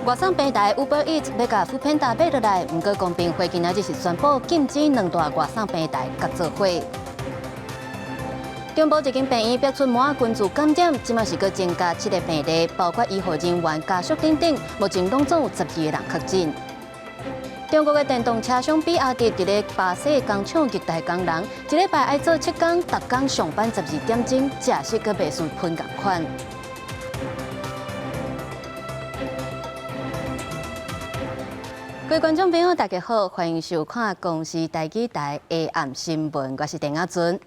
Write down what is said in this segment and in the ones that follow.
外送平台 Uber Eats 欲共 foodpanda 買落來，毋過公平會今仔日是宣布禁止兩大外送平台合做伙。中部一間病院爆出麻仔群聚感染，這馬是閣增加七个病例，包括醫護人員、家屬等等，目前攏總有十二个人確診。中國的電動車商比亞迪佇咧巴西工廠虐待工人，一禮拜愛做七工，逐工上班12點鐘，食食閣袂輸噴仝款。各位觀眾朋友，大家好，歡迎收看公視台語台下暗新聞，我是鄭亞尊。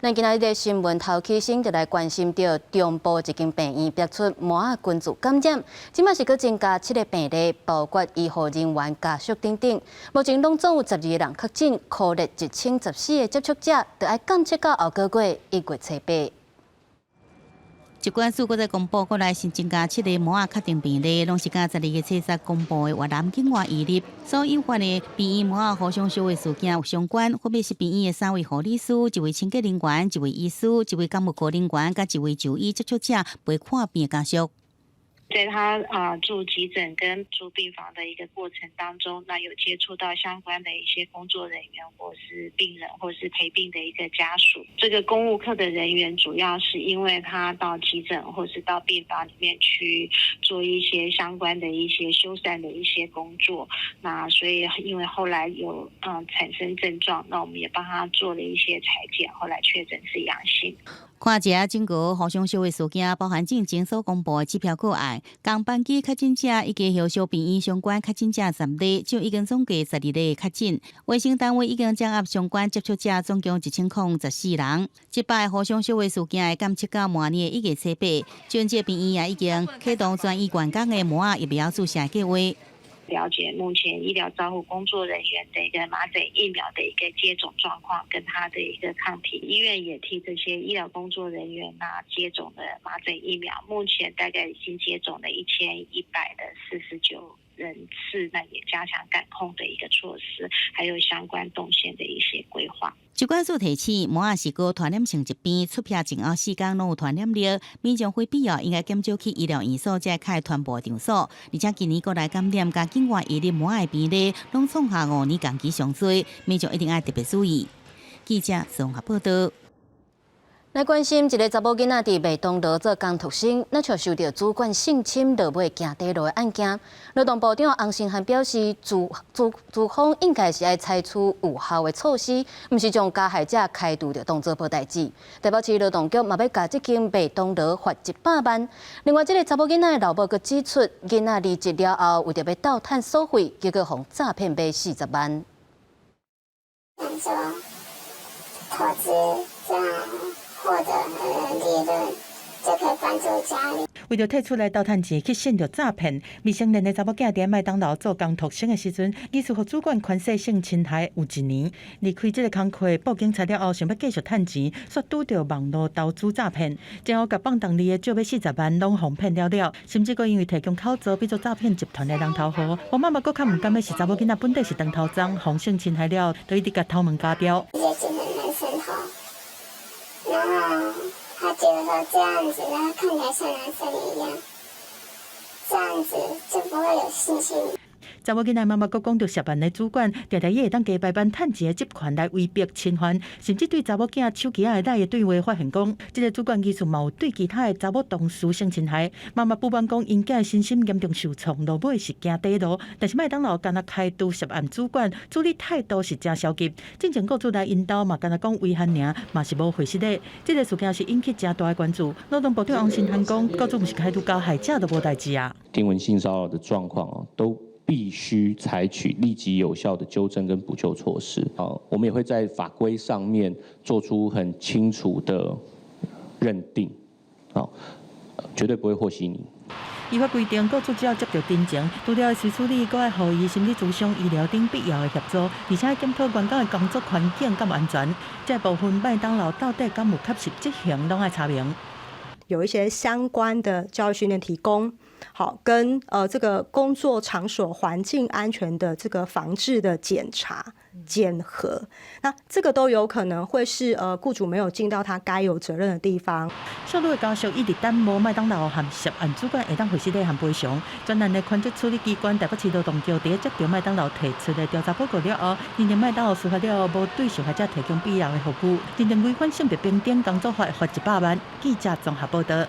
咱今仔日的新聞頭起先就來關心著中部一間病院爆出麻仔群聚感染，這馬是閣增加七个病例，包括醫護人員、家屬等等。目前攏總有十二個人確診，箍列1014個接觸者，著愛監測到後個月1月初8。疾管署閣再公布，國內新增加七个麻仔確定病例，攏是佮12月初十公布的越南境外移入所引發的病院麻仔互相相會事件有相關，分別是病院的三位護理師、一位清潔人員、一位醫師、一位感冒科人員，佮一位就醫接觸者陪看病家屬。在他住急診跟住病房的一個過程當中，那有接觸到相關的一些工作人員，或是病人，或是陪病的一個家屬。這個公務科的人員主要是因為他到急診或是到病房裡面去做一些相關的一些修繕的一些工作，那所以因為後來有產生症狀，那我們也幫他做了一些採檢，後來確診是陽性。看一下整個互相相會事件，包含進前所公布的這票個案，仝班機確診者以及後續病院相關確診者十例，就已經總計十二例確診。衛生單位已經掌握相關接觸者總共1014人。這擺互相相會事件會監測到明年的1月初8，全這病院也已經啟動全院員工的麻仔疫苗注射計劃。了解目前醫療照護工作人員的一個麻疹疫苗的一個接種狀況，跟他的一個抗體。醫院也替這些醫療工作人員啊接種了麻疹疫苗，目前大概已經接種了1149人次，那也加強感控的一個措施，還有相關動線的一些規劃。疾管署提醒，麻仔是高傳染性疾病，出癖前後四工攏有傳染力，民眾非必要應該減少去醫療院所這較會傳播場所。而且今年國內感染佮境外移入麻仔病例，攏創下5年同期上濟，民眾一定愛特別注意。記者綜合報道。來關心一个查某囡仔佇麥當勞做工讀生，若卻受著主管性侵，落尾行底路的案件。勞動部長洪申翰表示，資方應該是愛採取有效的措施，毋是將加害者開除就當做無代誌。台北市勞動局嘛欲共這間麥當勞罰100萬。另外，這个查某囡仔的老母閣指出，囡仔離職了後，為著欲鬥趁所費，結果予詐騙買40萬。投資這樣獲得利潤，就可以幫助家裡。為著退出來鬥趁錢，去陷著詐騙，未成年的查某囝佇麥當勞做工讀生的時陣，疑似予主管權勢性侵害有一年。離開這个工課，報警察了後，想欲繼續趁錢，煞拄著網路投資詐騙，最後共放動裡的借欲40萬攏予騙了了，甚至閣因為提供口座，變做詐騙集團的人頭戶。黃媽媽閣較毋甘的是，查某囡仔本底是長頭鬃，予性侵害了，就一直共頭毛鉸掉。然後他覺得說這樣子，他看起來像男生一樣，這樣子就不會有性心理。查某囡仔媽媽閣講著涉案的主管，定定伊會當加排班趁錢的職權來威逼侵犯，甚至對查某囝手機仔內的對話發現講，這个主管其實嘛有對其他的查某同事性侵害。媽媽不滿講，𪜶囝身心嚴重受創，落尾是行底路，但是麥當勞干焦開除涉案主管，處理態度是誠消極。進前雇主來𪜶兜嘛，干焦講遺憾爾，嘛是無回實的。這个事件是引起誠大的關注。勞動部長洪申翰講，雇主毋是開除加害者就無代誌啊。聽聞性騷擾的狀況哦，都必須採取立即有效的糾正跟補救措施。啊，我們也會在法規上面做出很清楚的認定，啊，絕對不會和稀泥。依法規定，雇主只要接著偵情，除了隨處理，閣愛予伊心理諮商、醫療等必要的協助，而且檢討員工的工作環境敢有安全。這部分麥當勞到底敢有確實執行，攏愛查明。有一些相關的教育訓練提供。好，跟這個工作場所環境安全的這個防治的檢查檢核，那這個都有可能會是僱主沒有盡到他該有責任的地方。少女的家屬一直等無麥當勞和涉案主管會當回實的和賠償。專案的權責處理機關台北市勞動局佇咧接著麥當勞提出的調查報告了後，認定麥當勞事發了後無對受害者提供必要的服務，認定違反性別平等工作法，罰100萬。記者綜合報道。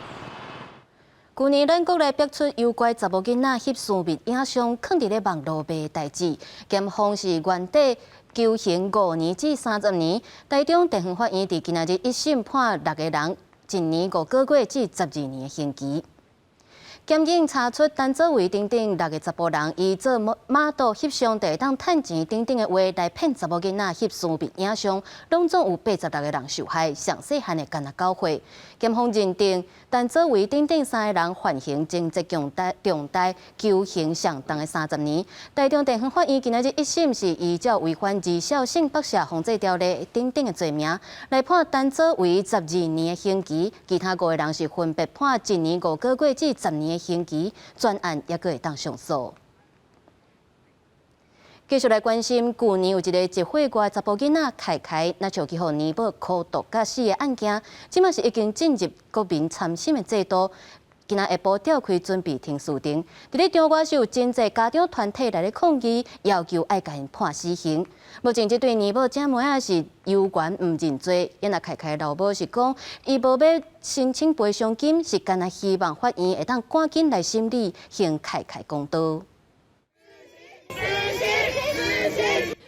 舊年咱國內爆出誘拐查某囡仔翕私密影像，囥佇咧網路賣的代誌，檢方是原底求刑5年至30年，台中地方法院佇今仔日一審判六个人1年5個月至12年的刑期。檢警查出陳祖為等等六个查埔人，以做媽祖翕相就會當趁錢等等的話來騙查某囡仔翕私密影像，攏總有86個人受害，上細漢的干焦9歲。檢方認定陳祖為等等三个人犯行情節重大，重大，求刑上重的30年。台中地方法院今仔日一審是依照違反兒少性剝削防制條例等等的罪名來判陳祖為12年的刑期，其他五個人是分別判1年5個月至10年的刑期，全案猶閣會當上訴。繼續來關心，舊年有一个1歲外查埔囡仔凱凱，若像去予奶母苦毒佮死的案件，這馬是已經進入國民參審的制度。今仔下晡召開準備庭訴庭，佇咧場外是有真濟家長團體來咧抗議，要求愛共𪜶判死刑。目前這對奶母姊妹仔是猶原毋認罪，因若凱凱老母是講，伊無欲申請賠償金，是干焦希望法院會當趕緊來審理，還凱凱公道。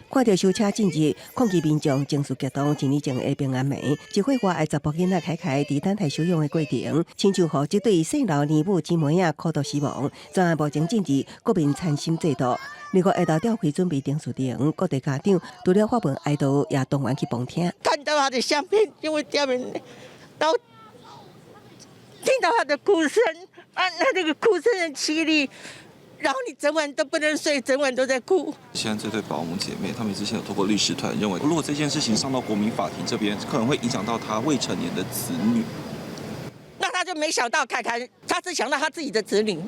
看著修車進入，抗議民眾情緒激動。一年前的平安暝，1歲外的查埔囡仔凱凱佇等待收養的過程，親像予這對姓劉奶母姊妹仔苦毒死亡。全案目前進入國民參審制度。二號下晝召開準備庭訴庭，各地家長除了發文哀悼，也動員去旁聽。看到他的相片就會掉眼淚，然後聽到他的哭聲，啊，那個哭聲很淒厲。然後你整晚都不能睡，整晚都在哭。現在這對保姆姐妹，她們之前有透過律師團認為，如果這件事情上到國民法庭這邊，可能會影響到她未成年的子女。那他就沒想到凱凱，他只想到他自己的子女，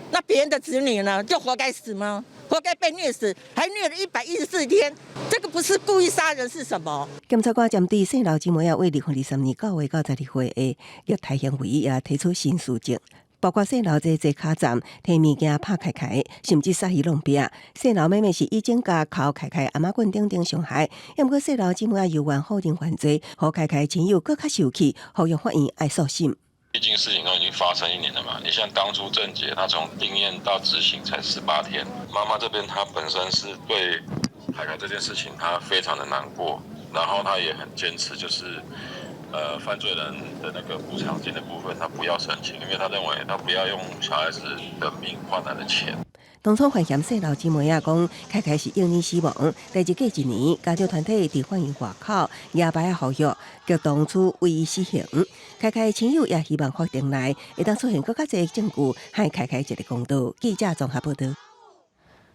那別人的子女呢？就活該死嗎？活該被虐死，還虐了114天，這個不是故意殺人是什麼？檢察官針對姓劉姊妹仔為2023年9月到12歲的虐待行為，也提出申訴證。包括姓劉這坐跤站提物件拍凱凱，甚至殺伊弄壁。姓劉妹妹是以指甲摳凱凱頷仔棍等等傷害。毋過姓劉姊妹仔猶原否認犯罪，予凱凱親友閣較受氣，呼籲法院愛速審。畢竟事情都已經發生一年了嘛，你像當初鄭捷，他從定讞到執行才18天，媽媽這邊她本身是對凱凱這件事情，她非常的難過，然後她也很堅持，就是，犯罪人的那個補償金的部分，他不要申請，因為他認為他不要用小孩子的命換來的錢。當初發現姓劉姊妹仔講，凱凱是應你死亡。但是過一年，家長團體佇法院外口舉牌仔呼籲，叫當初予以死刑。凱凱親友也希望法庭內會當出現閣較濟證據，還凱凱一個公道。記者綜合報道。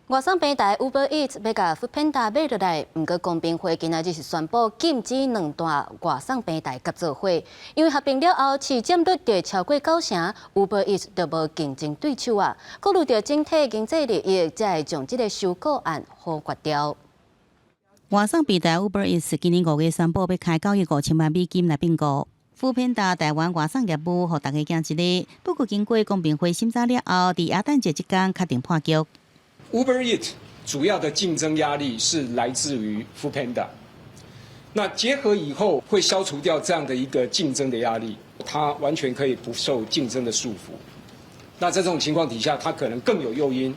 外送平台 Uber Eats 欲共 Foodpanda 買落來，毋過公平會今仔日是宣布禁止兩大外送平台合做伙，因為合併了後市佔率就會超過九成，Uber Eats 就無競爭對手啊。考慮著整體經濟利益，才會將這个收購案否決掉。外送平台 Uber Eats 今年5月宣布欲開9億5千萬美金來併購。Foodpanda 台灣外送業務，予大家驚一下。不過經過公平會審查了後，佇耶誕節這工確定破局。 Uber Eats 主要的競爭壓力是來自於 Foodpanda，那結合以後會消除掉這樣的一個競爭的壓力，它完全可以不受競爭的束縛。那在這種情況底下，它可能更有誘因，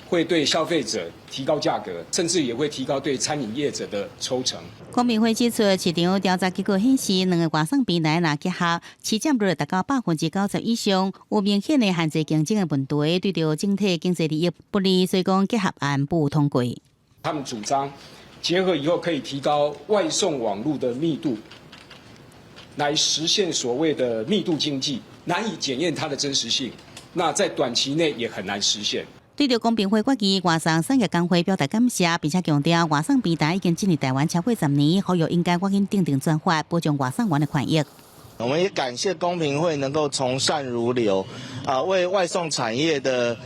會對消費者提高價格，甚至也會提高對餐飲業者的抽成。公平會指出，市場調查結果顯示，兩个外送平台若結合，市佔率達到90%以上，有明顯的限制競爭的問題，對著整體經濟利益不利，所以講結合案不通過。他們主張結合以後可以提高外送網路的密度，來實現所謂的密度經濟，難以檢驗它的真實性。那在短期內也很難實現。對著公平會決議，外送產業工會表達感謝，並且強調外送平台已經進入台灣超過10年，呼籲應該趕緊訂定專法，保障外送員的權益。我們也感謝公平會能夠從善如流，啊，為外送產業的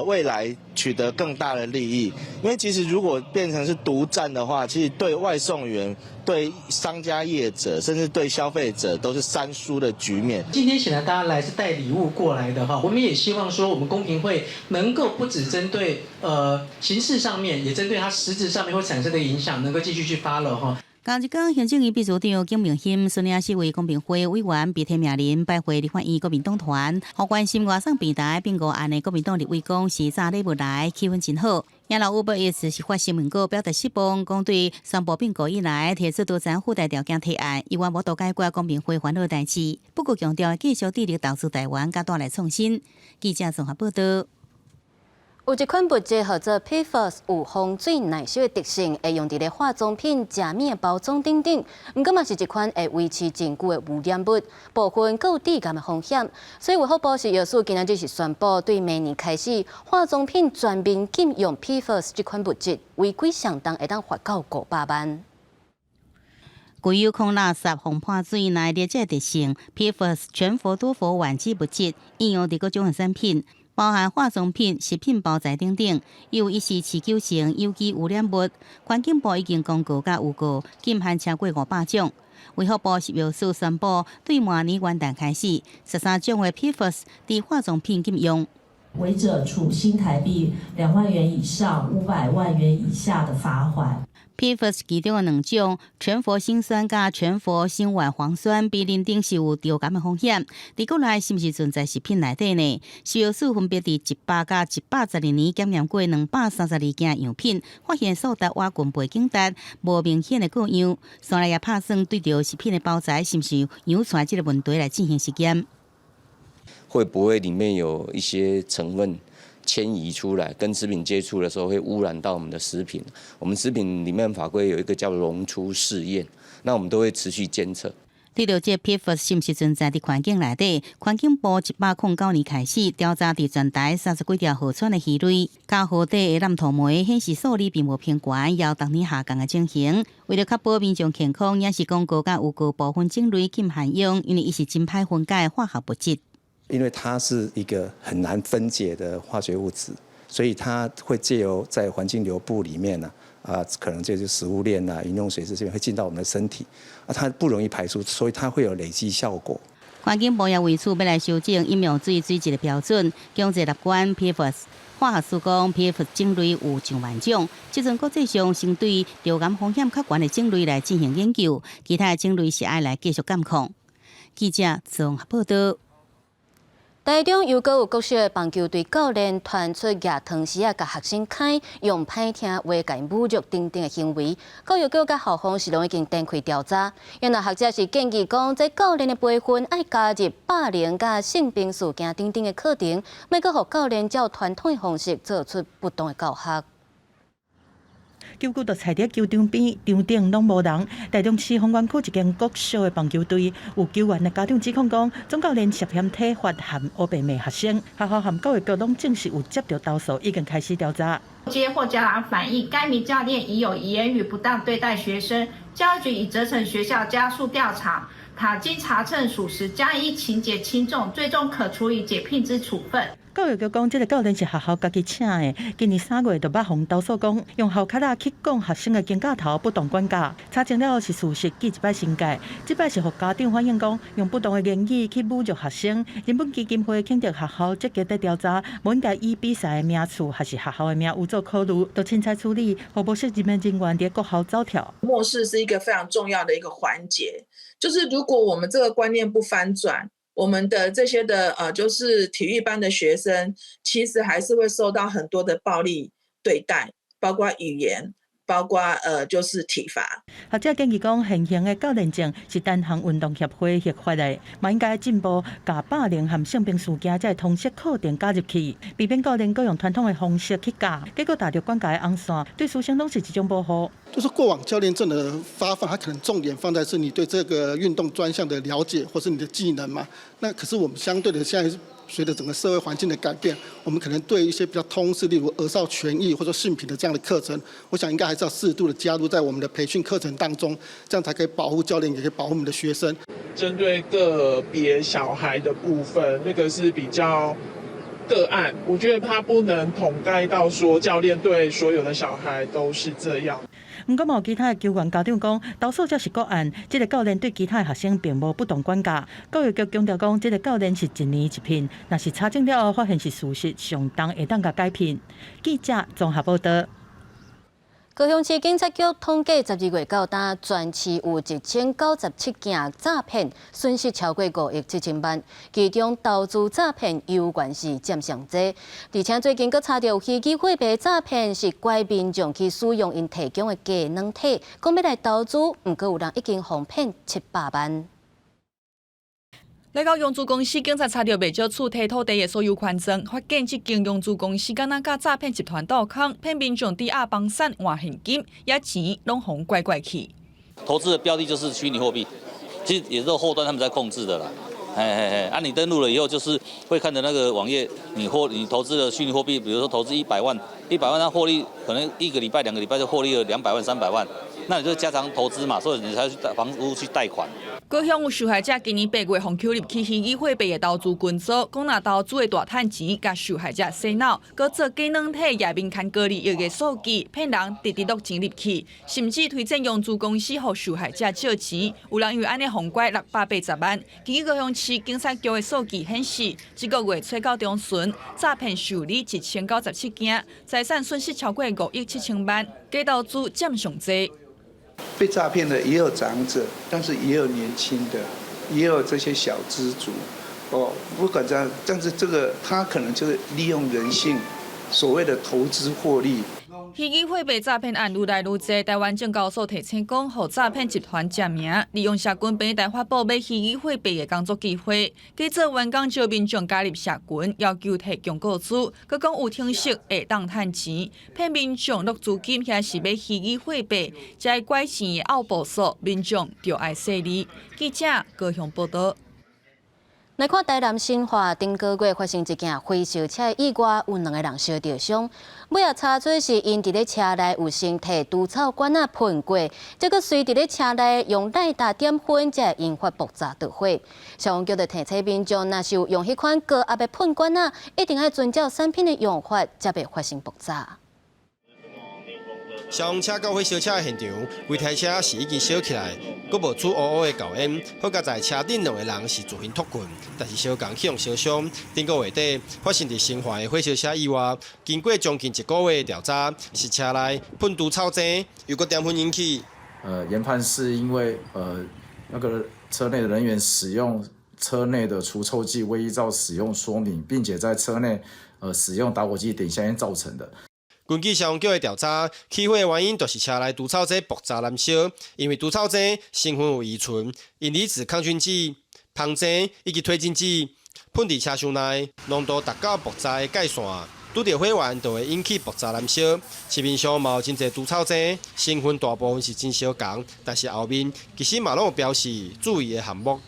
未來取得更大的利益。因為其實如果變成是獨佔的話，其實對外送員、對商家業者，甚至對消費者都是三輸的局面。今天顯然大家來是帶禮物過來的哈，我們也希望說，我們公平會能夠不只針對形式上面，也針對它實質上面會產生的影響，能夠繼續去 follow 哈。仝一工，行政院秘書長景明鑫率領四位公平會委員被提名人拜會立法院國民黨團，予關心外送平台併購案的國民黨立委講是早禮物來，氣氛真好。也老 Uber Eats 是發新聞稿表達失望，講對宣布併購以來提出多層附帶條件提案，猶原無法解決公平會煩惱代誌。不過強調繼續致力投資台灣，佮帶來創新。記者綜合報道。有一款物質號做 PFAS，有防水耐燒的特性，會用佇咧化妝品、食物的包裝等等。毋過嘛是一款會維持真久的污染物，部分閣有致癌的風險。所以衛福部食藥署今仔日是宣布，對明年開始，化妝品全面禁用 PFAS 這款物質，違規相當會當罰到500萬。具有抗垃圾、防潑水、耐熱這個特性，PFAS 全氟多氟烷基物質應用佇各種的產品。包含化妝品、食品包材等等，由於是持久性有機污染物，環境部已經公告佮預告禁限超過500種。衛福部食藥署宣布，對明年元旦開始，13種的 PFAS 佇化妝品禁用。違者處新台幣2萬元以上500萬元以下的罰鍰。 PFAS 其中的兩種全氟辛酸佮全氟辛烷磺酸被認定是有致癌的風險。佇國內是毋是存在食品內底呢？食藥署分別佇100佮112年檢驗過232件樣品，發現數值倚近背景值，無明顯的過樣。所以也拍算對著食品的包材是毋是揚出這个問題來進行實驗。會不會裡面有一些成分遷移出來，跟食品接觸的時候會污染到我們的食品？我們食品裡面法規有一個叫溶出試驗，那我們都會持續監測。對著這 PFAS 是毋是存在佇環境內底？環境部109年開始調查佇全台30幾條河川的魚類，佮河底的湳塗酶顯示數字並無偏懸，猶逐年下降的情形。為了確保民眾健康，也是公告佮預告部分種類禁限用，因為伊是真歹分解的化學物質。因為它是一個很難分解的化學物質，所以它會借由在環境流布裡面呢，啊，可能就是食物鏈啊、飲用水這些會進到我們的身體，啊，它不容易排出，所以它會有累積效果。環境部也為此欲來修正飲用水水質的標準，強制納管 PFAS。化學師講 PFAS 種類有上萬種，這陣國際上先對致癌風險較懸的種類來進行研究，其他的種類是愛來繼續監控。記者綜合報道。台中又閣有國小的棒球隊教練傳出舉湯匙仔，共學生開用歹聽話共𪜶侮辱等等的行為，教育局佮校方是攏已經展開調查。原來學者是建議講，這教練的培訓愛加入霸凌佮性平事件等等的課程，莫閣予教練照傳統的方式做出不當的教學。球具就踩佇球場邊，場頂攏無人。台中市豐原區一間國小的棒球隊，有球員的家長指控講，總教練涉嫌體罰和烏白罵學生。學校和教育局攏證實有接到投訴，已經開始調查。接獲家長反映，該名教練疑有言語不當對待學生，教育局已責成學校加速調查。倘經查證屬實，將依情節輕重，最終可處以解聘之處分。教育局講，這个教練是學校家己請的。今年3月就捌予投訴講，用鱟跤仔去摃學生的肩胛頭，不當管教。查證了後是事實，記一擺申誡。這擺是予家長反映講，用不當的言語去侮辱學生。人本基金會肯定學校積極佇調查，無應該以比賽的名次還是學校的名有做考慮，都凊彩處理，予無適任的人員佇國校走跳。漠視是一個非常重要的一個環節，就是如果我們這個觀念不翻轉，我們的這些的就是體育班的學生，其實還是會受到很多的暴力對待，包括語言，包括就是體罰。學者建議講，現行的教練證是單項運動協會核發的，嘛應該進步，共霸凌和性平事件這个通識課程加入去，避免教練閣用傳統的方式去教，結果踏著管教的紅線，對師生攏是一種保護。就是過往教練證的發放，它可能重點放在是你對這個運動專項的了解，或是你的技能嘛。那可是我們相對的現在隨著整個社會環境的改變，我們可能對一些比較通識，例如兒少權益或者性平的這樣的課程，我想應該還是要適度的加入在我們的培訓課程當中，這樣才可以保護教練，也可以保護我們的學生。針對個別小孩的部分，那個是比較個案，我覺得他不能統概到說教練對所有的小孩都是這樣。毋過，有其他的球員家長講，投訴才是個案，這個教練對其他的學生並無不當管教。教育局強調講，這個教練是一年一聘，若是查證了後發現是事實，上當會當共解聘。記者綜合報道。高雄市警察局統計，12月到今，全市有1097件詐騙，損失超過5億7千萬。其中投資詐騙猶原是佔上濟，而且最近閣查著虛擬貨幣詐騙，是拐民眾去使用𪜶提供的假軟體，講欲來投資，毋過有人已經予騙700萬。來到融資公司，警察查著袂少厝提土地的所有權證，發現這間融資公司敢若佮詐騙集團鬥空，騙民眾抵押房產換現金，也錢攏予拐拐去。投資的標的就是虛擬貨幣，其實也是後端他們在控制的啦。嘿嘿嘿，啊，你登錄了以後，就是會看著那個網頁，你投資的虛擬貨幣，比如說投資一百萬，一百萬，它獲利可能一個禮拜、2個禮拜就獲利了200萬、300萬，那你就加長投資嘛，所以你才去房屋去貸款。高雄有受害者今年8月予抾入去虛擬貨幣的投資群組，講若投資會大趁錢，共受害者洗腦，閣做假軟體頁面牽高利益的數據，騙人直直落錢入去，甚至推薦融資公司予受害者借錢，有人因為按呢予拐680萬。根據高雄市警察局的數據顯示，這個月初到中旬，詐騙受理1097件，財產損失超過5億7千萬，假投資佔上濟。被詐騙的也有長者，但是也有年輕的，也有這些小資族。哦，不管這樣，但是這個他可能就是利用人性，所謂的投資獲利。虛擬貨幣詐騙案愈來愈濟，台灣證交所提醒講，予詐騙集團食名，利用社群平台發布買虛擬貨幣的工作機會，假做員工招民眾加入社群，要求提供個資，閣講有程式會當趁錢，騙民眾落資金，遐是買虛擬貨幣，這拐錢的奧步數，民眾就愛細膩。記者高雄報道。來看台南新化頂個月發生一件火燒車意外，有兩個人燒著傷。尾仔查出是𪜶佇咧車內有先提除草管仔噴過，這閣隨佇咧車內用賴打點薰，才會引發爆炸著火。消防局就提醒民眾，若是有用彼款高壓的噴管仔，一定愛遵照產品的用法，才袂發生爆炸。消防車到火燒車的現場，規台車是已經燒起來，閣冒出烏烏的厚煙。好佳哉車頂兩個人是自行脫困，但是小共去予燒傷。頂個月底發生佇新化的火燒車意外，經過將近一個月的調查，是車內噴除草劑，又閣點薰引起。研判是因為那個車內的人員使用車內的除臭劑未依照使用說明，並且在車內使用打火機點香菸造成的。根據消防局的調查，起火的原因就是車內除草劑爆炸燃燒，因為除草劑成分有乙醇、陰離子抗菌劑、芳精以及推進劑，噴佇車廂內，濃度達到爆炸的界線，拄著火源就會引起爆炸燃燒。市面上嘛有真濟除草劑，成分大部分是真相仝，但是後面其實嘛攏有標示注意的項目。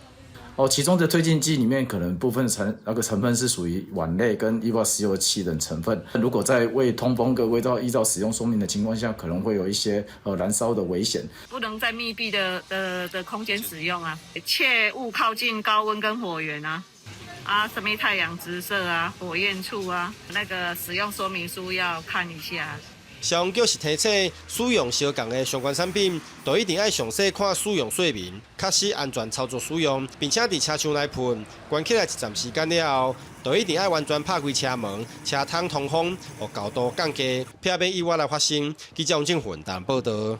哦，其中的推進劑裡面可能部分成那個成分是屬於烷類跟液化石油氣等成分，如果在未通風跟未照依照使用說明的情況下，可能會有一些燃燒的危險。不能在密閉的空間使用啊，切勿靠近高溫跟火源啊，啊，什麼太陽直射啊，火焰處啊，那個使用說明書要看一下。消防局是提醒，使用相仝的相關產品，都一定愛詳細看使用說明，確實安全操作使用，並且佇車廂內噴，關起來一陣時間了後，都一定愛完全拍開車門，車窗通風，予厚度降低，避免意外來發生。記者王正雲台南報道。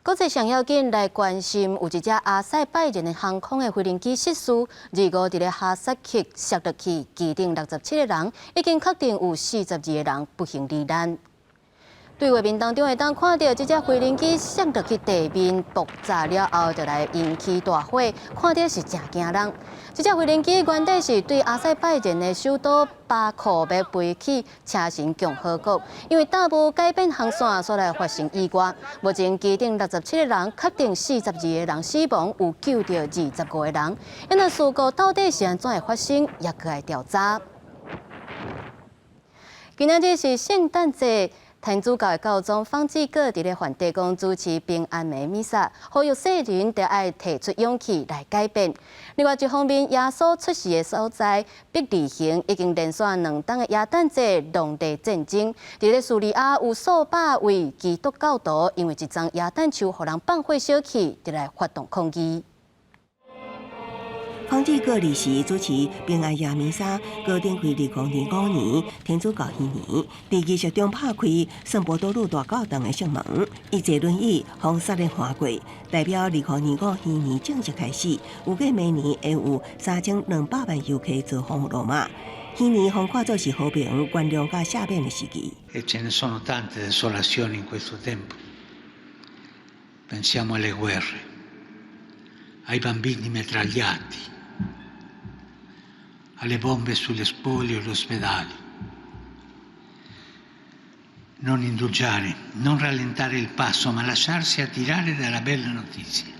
國際上要緊來關心，有一隻阿塞拜然的航空的飛行機失事，25佇咧哈薩克摔落去，機頂67個人，已經確定有42個人不幸罹難。對畫面當中會當看著這隻飛行機摔落去地面爆炸了後，就來引起大火，看著是誠驚人。這隻飛行機原底是對阿塞拜然的首都巴庫欲飛去車臣共和國，因為大霧改變航線，所來發生意外。目前機頂67個人，確定42個人死亡，有救著25個人。因為事故到底是按怎會發生，也閣愛調查。今仔日是聖誕節。天主教的教宗方濟各佇咧梵蒂岡主持平安暝彌撒，呼籲世人著愛提出勇氣來改變。另外一方面，耶穌出世的所在伯利恆已經連續2冬的耶誕節農地戰爭。佇咧敘利亞有數百位基督教徒因為一叢耶誕樹予人放火燒去，佇來發動抗議。方濟各二時主持平安夜彌撒，閣展開2025年天主教禧年，佇儀式中拍開聖伯多祿大教堂的聖門，伊坐輪椅予殺人橫過，代表2025禧年正式開始。預計明年會有3200萬遊客造訪羅馬。禧年予看做是和平、原諒佮赦免的時期。 E ce ne sono tante desolazioni in questo tempo. Pensiamo alle guerre, ai bambini mitragliati, alle bombe sulle scuole o gli ospedali. Non indugiare, non rallentare il passo, ma lasciarsi attirare dalla bella notizia.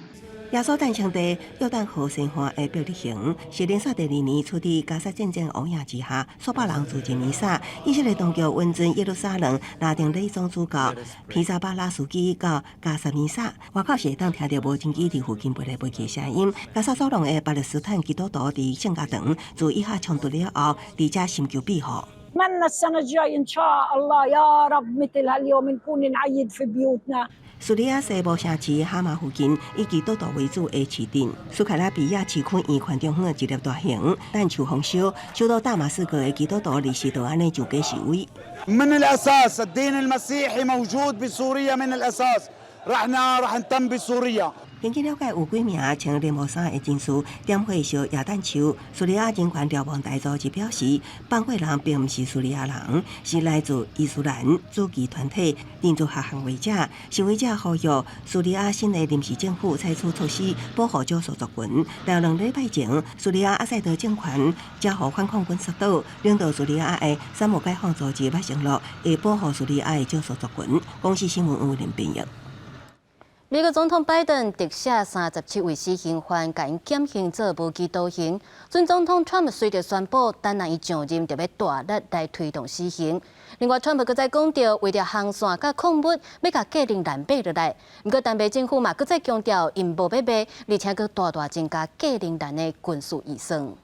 耶穌誕生地約旦河西岸的伯利恆，是連續第二年處佇加沙戰爭烏影之下，數百人聚集彌撒。以色列當局允准耶路撒冷拉丁禮總主教皮扎巴拉斯基到加沙彌撒，外口是會當聽著無人機佇附近飛來飛去的聲音。加沙走廊的巴勒斯坦基督徒佇聖家堂自以哈衝突了後，佇遮尋求庇護。 نتمنى السنة الجاي إن شاء الله يا رب مثل هاليوم نكون نعيد في بيوتنا。敘利亞西部城市哈馬附近以基督徒為主的市鎮，蘇卡拉比亞市區圓環中央的一粒大型誕樹予燒，首都大馬士革的基督徒二時就按呢上街示威。 من الأساس الدين المسيحي موجود بسوريا من الأساس رحنا رح نتم بسوريا。根據了解，有幾名穿連帽衫的人士點火燒耶誕樹。敘利亞人權瞭望台組織表示，放火人並毋是敘利亞人，是來自伊斯蘭主義團體民族學捍衛者。示威者呼籲敘利亞新的臨時政府採取措施保護少數族群。但2禮拜前，敘利亞阿薩德政權遭予反抗軍殺倒，領導敘利亞的薩姆解放組織捌承諾會保護敘利亞的少數族群。公視新聞黃偉林編譯。美國總統拜登特赦37位死刑犯，共𪜶減刑做無期徒刑。準總統川普隨著宣布，等若伊上任就欲大力來推動死刑。另外，川普閣再講著，為著航線佮礦物，欲共格陵蘭買落來。毋過，丹麥政府嘛閣再強調，𪜶無欲賣，而且閣大大增加格陵蘭的軍事預算。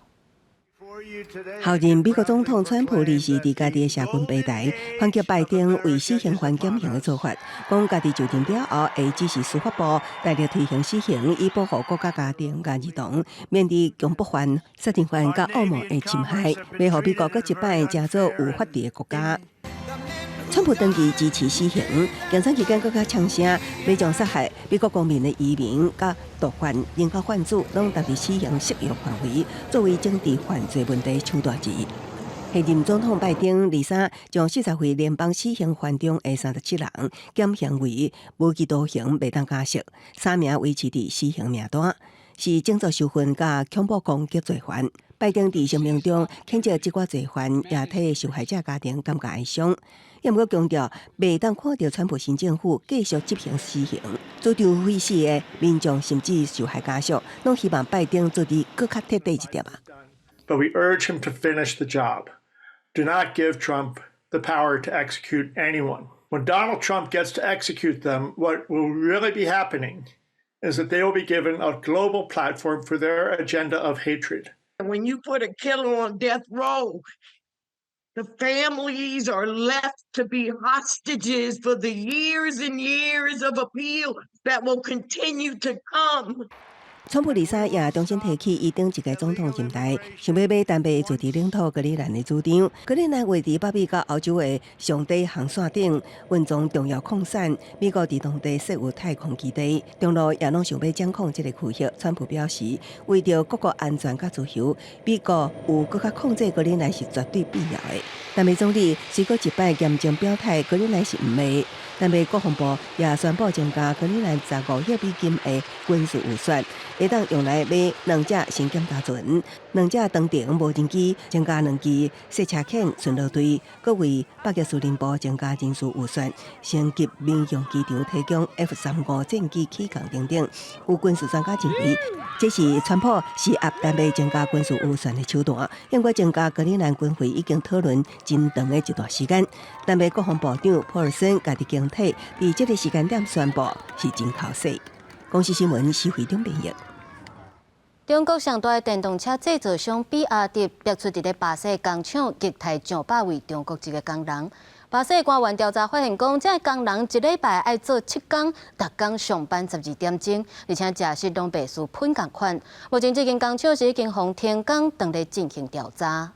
候任美國總統川普二時佇家己的社群平台，反擊拜登為死刑犯減刑的做法，講家己就任了後會指示司法部大力推行死刑，以保護國家家庭佮兒童免佇強迫犯、殺人犯佮惡魔的侵害，袂予美國閣一擺成做有法治的國家。川普長期支持死刑，競選期間閣較嗆聲，欲將殺害美國公民的移民、佮毒販、人口販子，攏納佇死刑適用範圍，作為整治犯罪問題手段之一。現任總統拜登二三將40位聯邦死刑犯中的37人減刑為無期徒刑，袂當假釋，三名維持佇死刑名單，是種族仇恨佮恐怖攻擊罪犯。拜登佇聲明中譴責這寡罪犯，也替受害者家庭感覺哀傷。也毋過強調，袂當看著川普新政府繼續執行死刑，主張廢死的民眾甚至受害家屬，攏希望拜登做得閣較徹底一點啊。 But we urge him to finish the job. Do not give Trump the power to execute anyone. When Donald Trump gets to execute them, what will really be happening is that they will be given a global platform for their agenda of hatred. When you put a killer on death row, the families are left to be hostages for the years and years of appeal that will continue to come. 川普二三也重新提起伊頂一屆總統任內，想欲買丹麥自治領土格陵蘭的主張。格陵蘭位佇北美佮歐洲的上短航線頂，蘊藏重要礦產。美國佇當地設有太空基地，中路也攏想欲掌控這个區域。川普表示，為著國國安全佮自由，美國有閣較控制格陵蘭是絕對必要的。丹麥總理雖閣一擺嚴正表態，格陵蘭是毋賣。丹麥國防部也宣布增加格陵蘭15億美金的軍事預算，會當用來買兩隻新檢查船、兩隻長程無人機，增加兩支細車犬巡邏隊，閣為北約司令部增加人事預算，升級民用機場提供 F-35戰機起降等等。有軍事專家認為，這是川普施壓丹麥增加軍事預算的手段。因為增加格陵蘭軍費已經討論真長的一段時間。丹麥國防部長普爾森家己經體佇這个時間點宣布是真剾洗。公視新聞施惠中編譯。中國上大的電動車製造商比亞迪逼出佇咧巴西工廠虐待上百位中國籍的工人。巴西官員調查發現，講這个工人一禮拜愛做7工，逐工上班12點鐘，而且食食攏袂輸噴仝款。目前這間工廠是已經予停工，正咧進行調查。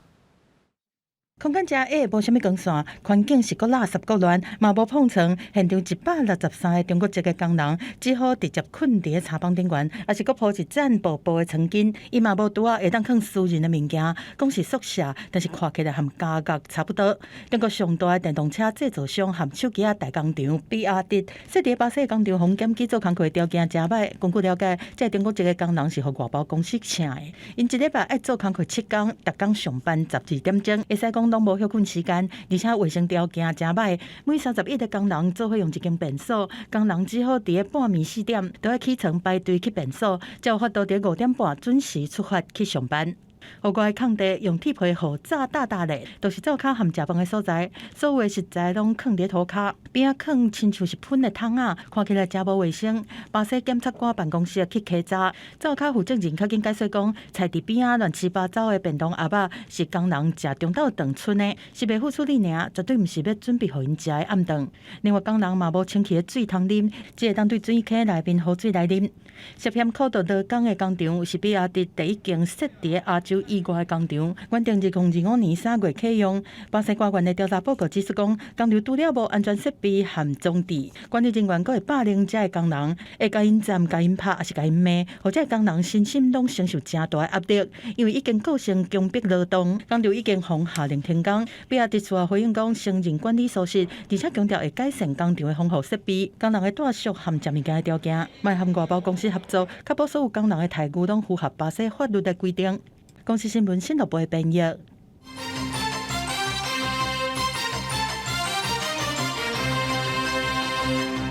空間真矮，無啥物光線，環境是閣垃圾閣亂，嘛無膨床。現場163個中國籍的工人，只好直接睏佇咧柴房頂懸，抑是閣鋪一層薄薄的床巾。伊嘛無拄仔會當囥私人的物件，講是宿舍，但是看起來和監獄差不多。中國上大的電動車製造商和手機仔大工廠比亞迪，設佇巴西工廠予檢舉做工課條件誠䆀。根據了解，這个中國籍的工人是予外包公司請的，𪜶一禮拜愛做工課7工，逐工上班12點鐘，會使講攏無歇睏時間，而且衛生條件誠䆀。每31個工人做伙用一間便所，工人只好佇咧半暝4點，都愛起床排隊去便所，才有法度佇5點半準時出發去上班。戶外空地用鐵皮予罩罩罩咧，都是灶跤和食飯的所在。所有的食材攏囥佇塗跤，邊仔囥親像是噴的桶仔，看起來誠無衛生。巴西檢察官辦公室去稽查，灶跤負責人較緊解釋講，菜佇邊仔亂七八糟的便當盒仔是工人食中晝頓賰的，是袂赴處理爾，絕對毋是欲準備予𪜶食的暗頓。另外，工人嘛無清氣的水通啉，只會當對水坑內面雨水來啉。涉嫌苦毒勞工的工廠是比亞迪第一間設佇亞洲以外的工廠，原定2025年3月啟用。巴西官員的調查報告指出，講工廠除了無安全設備和裝置，管理人員閣會霸凌遮的工人，會共𪜶站、共𪜶拍，抑是共𪜶罵，予遮的工人身心攏承受誠大的壓力。因為已經構成強迫勞動，工廠已經予下令停工。比亞迪事後回應講，承認管理疏失，而且強調會改善工廠的防護設備、工人的住宿和食物件的條件，嘛會和外包公司合作，確保所有工人的待遇攏符合巴西法律的規定。公視新聞新樂部的編譯。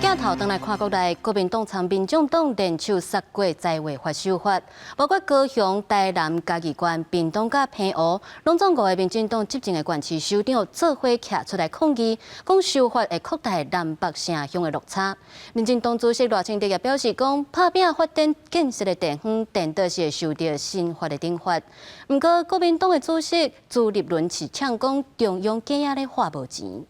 鏡頭轉來看國內，國民黨參民眾黨聯手殺過在劃法修法，包括高雄、台南、嘉義縣、屏東佮澎湖，攏總五个民進黨執政的縣市首長做伙徛出來抗議，講修法會擴大南北城鄉的落差。民進黨主席賴清德也表示講，拍拚發展建設的地方，顛倒是會受著新法的懲罰。毋過國民黨的主席朱立倫是嗆講，中央假仔咧花無錢。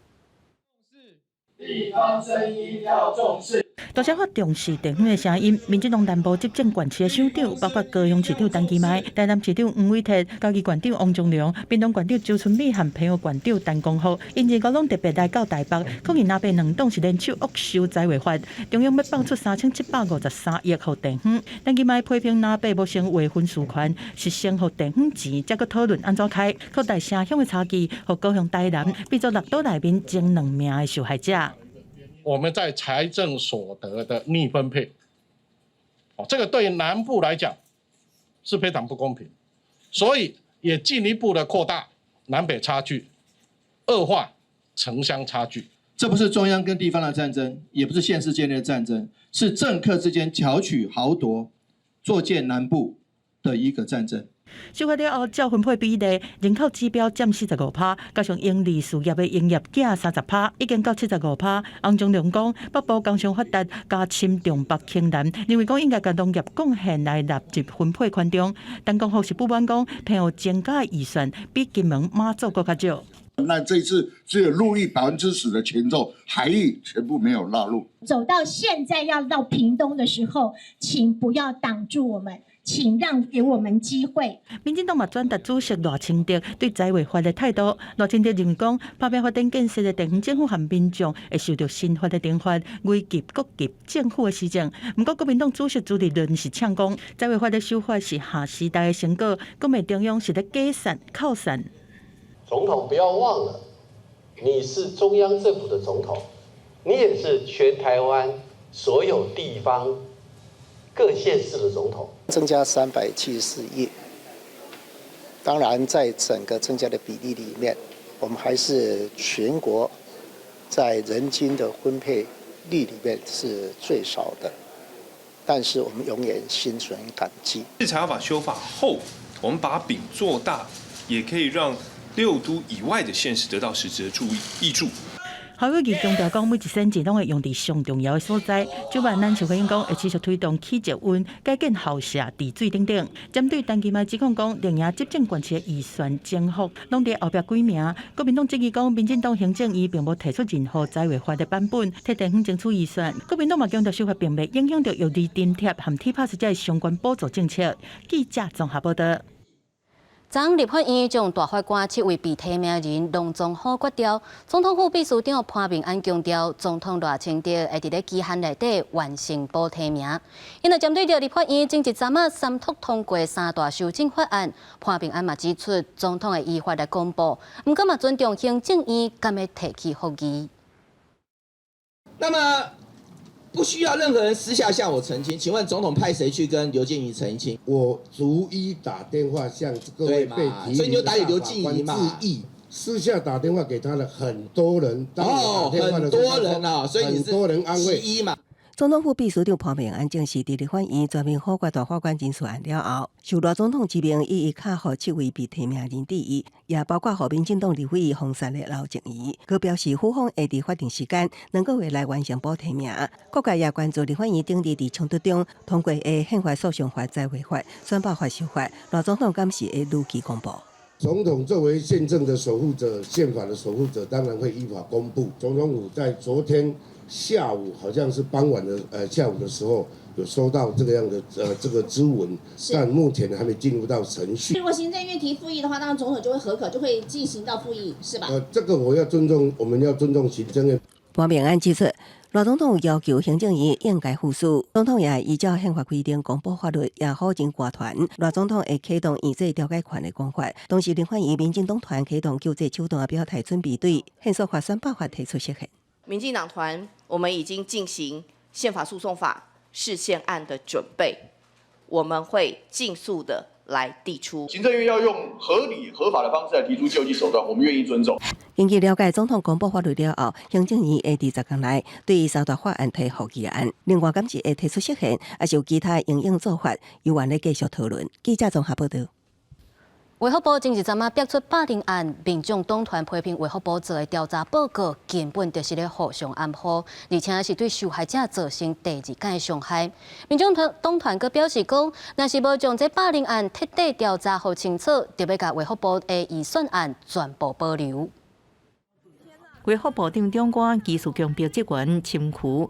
地方聲音要重視，多謝發重視地方的聲音。民進黨南部執政縣市的首長，包括高雄市長陳其邁、台南市長黃偉哲、嘉義縣長王忠良、屏東縣長周春米和澎湖縣長陳光復，𪜶二個攏特別來到台北，抗議藍白兩黨是聯手惡修在劃法，中央欲放出3753億予地方。陳其邁批評藍白無先劃分事權，是先予地方錢，才閣討論按怎開，擴大城鄉的差距，予高雄、台南變做六都內面前兩名的受害者。我們在財政所得的逆分配，哦，這個對南部來講是非常不公平，所以也進一步的擴大南北差距，惡化城鄉差距。這不是中央跟地方的戰爭，也不是縣市間的戰爭，是政客之間巧取豪奪、作賤南部的一個戰爭。修法了後，照分配比例，人口指標佔45%，加上營利事業的營業額30%，已經到75%。洪忠良講，北部工商發達，加深重北輕南，認為講應該共農業貢獻來納入分配權重。陳光復是不滿講，澎湖增加預算比金門、馬祖閣較少。那這次只有陸域10%的權重，海域全部沒有納入。走到現在要到屏東的時候，請不要擋住我們。請讓給我們機會。民進黨嘛轉達主席賴清德對在劃法的態度。賴清德認為講，拍拚發展建設的地方政府和民眾會受著新法的懲罰，危及各級政府的施政。毋過國民黨主席朱立倫是嗆講，在劃法的修法是下時代的成果，講袂中央是咧假善靠善。總統不要忘了，你是中央政府的總統，你也是全台灣所有地方各縣市的總統。增加374億，當然在整個增加的比例裡面，我們還是全國在人均的分配率裡面是最少的，但是我們永遠心存感激。財法修法後，我們把餅做大，也可以讓六都以外的縣市得到實質的注意挹注。侯友宜強調講，每一仙錢攏會用佇上重要的所在。蔣萬安就回應講，會持續推動起捷運、改建校舍、治水等等。針對陳其邁指控講，綠營執政縣市的預算增幅攏佇後壁改名。國民黨質疑講，民進黨行政院並無提出任何在位法的版本，提地方爭取預算。國民黨嘛強調，修法並袂影響著育兒津貼和 T-Pass 這相關補助政策。記者綜合報道。昨昏立法院將大法官七位被提名人攏總否決掉。總統府秘書長潘孟安強調，總統賴清德會佇咧期限內底完成補提名。因為針對著立法院前一陣仔三讀通過三大修正法案，潘孟安嘛指出，總統會依法來公布，毋過嘛尊重行政院敢欲提起覆議。那麼不需要任何人私下向我澄清，請問總統派誰去跟劉靜儀澄清？我逐一打電話向各位被提所以你就打給劉靜儀嘛？致意，私下打電話給他的很多人，哦，很多人啊，所以你很多人安慰一嘛。總統府秘書長潘孟安證實，佇立法院全面否決大法官人事案了後，受賴總統之命，一一敲予七位被提名人致意，也包括予民進黨立委予選的劉靜儀。閣表示，府方會佇法定時間2個月內完成補提名。各界也關注立法院頂日佇衝突中通過的憲法訴訟法、在會法、選罷法修法，賴總統敢是會如期公布？總統作為憲政的守護者、憲法的守護者，當然會依法公布。總統府在昨天下午，好像是傍晚的，下午的時候有收到這個樣的，這個諮文，但目前還沒進入到程序。如果行政院提覆議的話，當然總統就會核可，就會進行到覆議，是吧？這個我要尊重，我們要尊重行政院。潘孟安指出，賴總統要求行政院應該覆核，總統也依照憲法規定公布法律，也否認官團。賴總統會啟動院制調解權的講法，同時立法院民進黨團啟動救濟手段表態，準備對憲訴法、選罷法提出釋憲。民進黨團，我們已經進行憲法訴訟法釋憲案的準備，我們會盡速的來遞出。行政院要用合理合法的方式來提出救濟手段，我們願意尊重。根據了解，總統公布法律了後，行政院會佇10天內對三大法案提覆議案。另外，敢是會提出釋憲，抑是有其他應用做法，猶原咧繼續討論。記者綜合報道。衛福部前一陣仔爆出霸凌案，民眾黨團批評衛福部做的調查報告根本就是咧互相掩護，而且是對受害者造成第二擺傷害。民眾黨團閣表示講，若是無將這霸凌案徹底調查予清楚，就欲共衛福部的預算案全部保留。衛福部長長官技術強迫職員深渠，共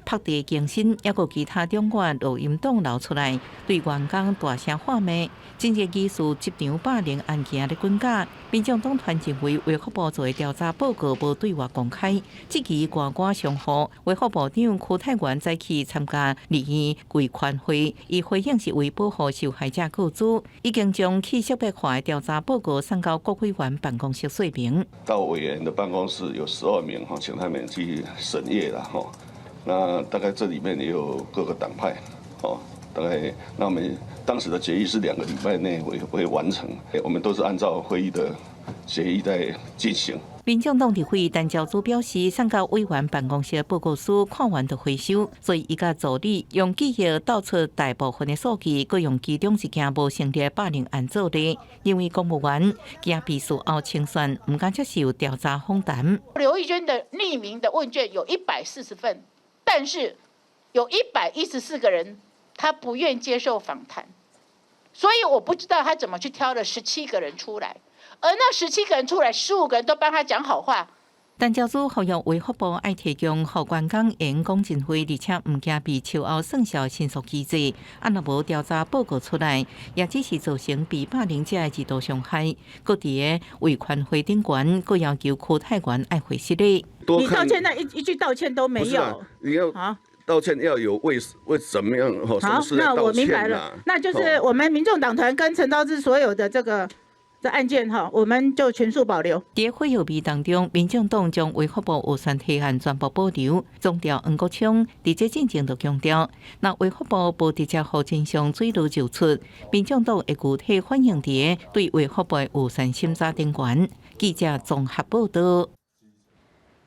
朴地更新，抑閣其他長官錄音檔流出來，對員工大聲喝罵。真濟疑似職場霸凌案件咧滾假，民眾黨團認為衛福部做的調查報告無對外公開，質疑官官相護。衛福部長邱泰源早起參加立院維權會，伊回應是為保護受害者告訴，已經將去識別化的調查報告送到國會員辦公室說明。到委員的辦公室有12名哈，請他們去審閱了哈。那大概這裡面也有各個黨派，哦，大概那我們當時的決議是2個禮拜內會完成，我們都是按照會議的決議在進行。民眾黨立委陳昭姿表示，送到委員辦公室報告書看完就回收，所以伊佮助理用記憶導出大部分的數據，閣用其中一件無成立霸凌案做例，認為公務員驚被事後清算，毋敢接受調查訪談。劉玉娟的匿名的問卷有140份，但是有114個人他不願接受訪談，所以我不知道他怎麼去挑了十七個人出來。而那十七個人出來，15個人都幫他講好話。陳昭姿呼籲衛福部愛提供予員工會講真話，而且毋驚被秋後算帳申訴機制。啊，若無調查報告出來，也只是造成被霸凌者的二度傷害。閣佇个維權會頂懸，閣要求邱泰源愛回失禮。你道歉那一句道歉都沒有。你要道歉要有為怎麼樣？好，那我明白了，那就是我們民眾黨團跟陳昭姿所有的這個。這案件哈，我們就全數保留。佇會議當中，民眾黨將衛福部預算提案全部保留。總調黃國昌佇這進前就強調，若衛福部無直接予真相水落石出，民眾黨會具體反映佇對衛福部預算審查頂懸。記者綜合報導。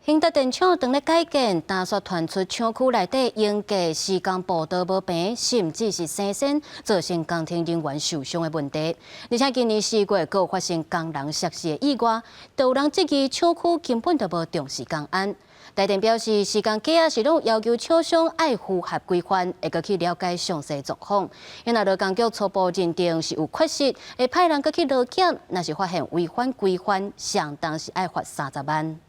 興達電廠當咧改建，單煞傳出廠區內底鷹架施工步道無平，甚至是生鉎，造成工程人員受傷的問題。而且今年4月，閣有發生工人摔死的意外，都有人質疑廠區根本就無重視工安。台電表示，施工價是攏要求廠商愛符合規範，會閣去了解詳細狀況。若勞工局初步認定是有缺失，會派人閣去勞檢，若是發現違反規範，相當是愛罰30萬。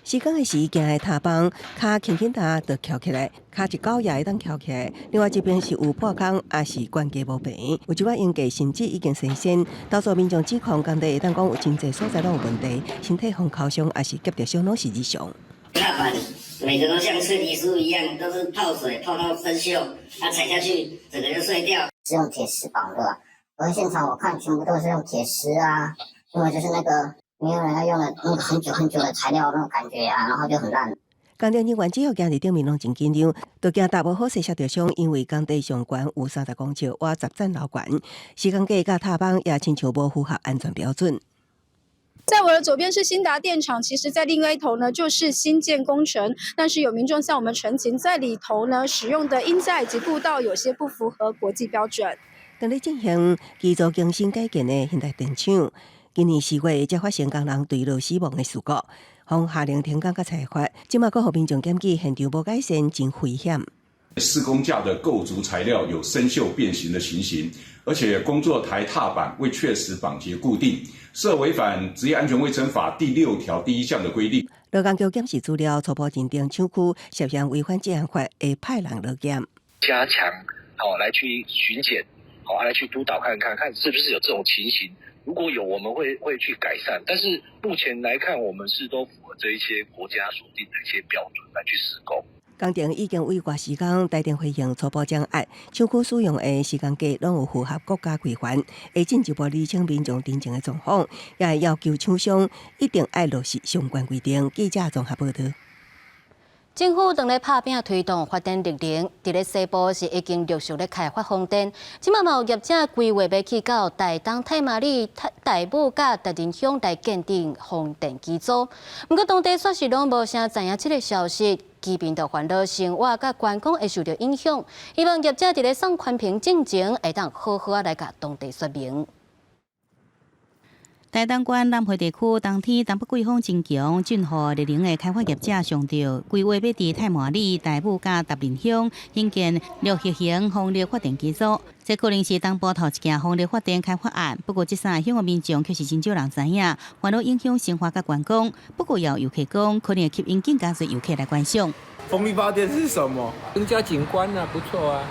施工的時，行的踏板，跤輕輕踏就翹起來，跤一勾也會當翹起來。另外一邊是有破空，抑是懸架無平，有一寡鷹架甚至已經生鉎。投訴民眾指控工地會當講有真濟所在攏有問題，身體風尻傷抑是夾著小攏是日常。踏板每個都像脆皮酥一樣，都是泡水泡到生鏽，它踩下去整個就碎掉。是用鐵絲綁的，而現場我看全部都是用鐵絲啊，因為就是那個。沒有人要用了那個很久很久的材料那種感覺啊，然後就很爛。工程人員只要行佇頂面攏真緊張，就驚踏無好勢摔著傷，因為工地上懸有30公尺，倚10層樓懸，施工架佮踏板也親像無符合安全標準。在我的左邊是興達電廠，其實在另外一頭呢就是新建工程，但是有民眾向我們陳情，在裡頭呢使用的鷹架以及步道有些不符合國際標準。當咧進行機組更新改建的興達電廠，今年4月才發生工人墜落死亡的事故，予下令停工佮裁罰，這馬閣予民眾檢舉現場無改善，真危險。施工架的構築材料有生鏽變形的情形，而且工作台踏板未確實綁結固定，涉違反職業安全衛生法第6條第1項的規定。勞工局檢視資料，初步認定廠區涉嫌違反職安法，會派人落檢，加強好來去巡檢，好來去督導看看，看是不是有這種情形。如果有，我們會去改善。但是目前來看，我們是都符合這一些國家所定的一些標準來去施工。工程已經委外施工，台電回應初步掌握，廠區使用的施工架攏有符合國家規範，會進一步釐清民眾陳情的狀況，也會要求廠商一定愛落實相關規定。記者綜合報導。政府正咧拍拚推動發電綠能，佇咧西部是已經陸續咧開發風電，這馬嘛有業者規劃欲去到台東太麻里、大武佮達仁鄉來建置風電機組。毋過當地煞是攏無啥知影這个消息，居民就煩惱生活佮觀光會受著影響。希望業者佇咧送環評進前，會當好好仔來共當地說明。台東縣南迴地區冬天東北季風真強，駿河綠能的開發業者上著規劃欲佇太麻里、大武佮達仁鄉興建陸域型風力發電機組，這可能是東部頭一件風力發電開發案。不過，這三个鄉的民眾卻是真少人知影，煩惱影響生活佮觀光。不過，也有遊客講，可能會吸引更加濟遊客來觀賞。風力發電是什麼？增加景觀啊，不錯啊。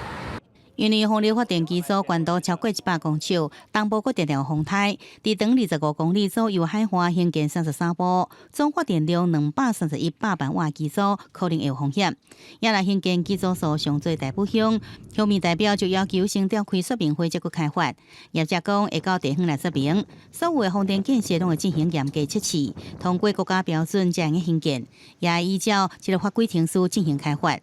因為風力發電機組懸度超過100公尺，東部閣定定有風颱，佇長25公里左右海岸興建33部，總發電量231百萬瓦機組，可能會有風險。也來興建機組數上濟大武鄉，鄉民代表就要求先召開說明會，才閣開發。業者講會到地方來說明，所有的風電建設攏會進行嚴格測試，通過國家標準才會興建，也依照這个法規程序進行開發。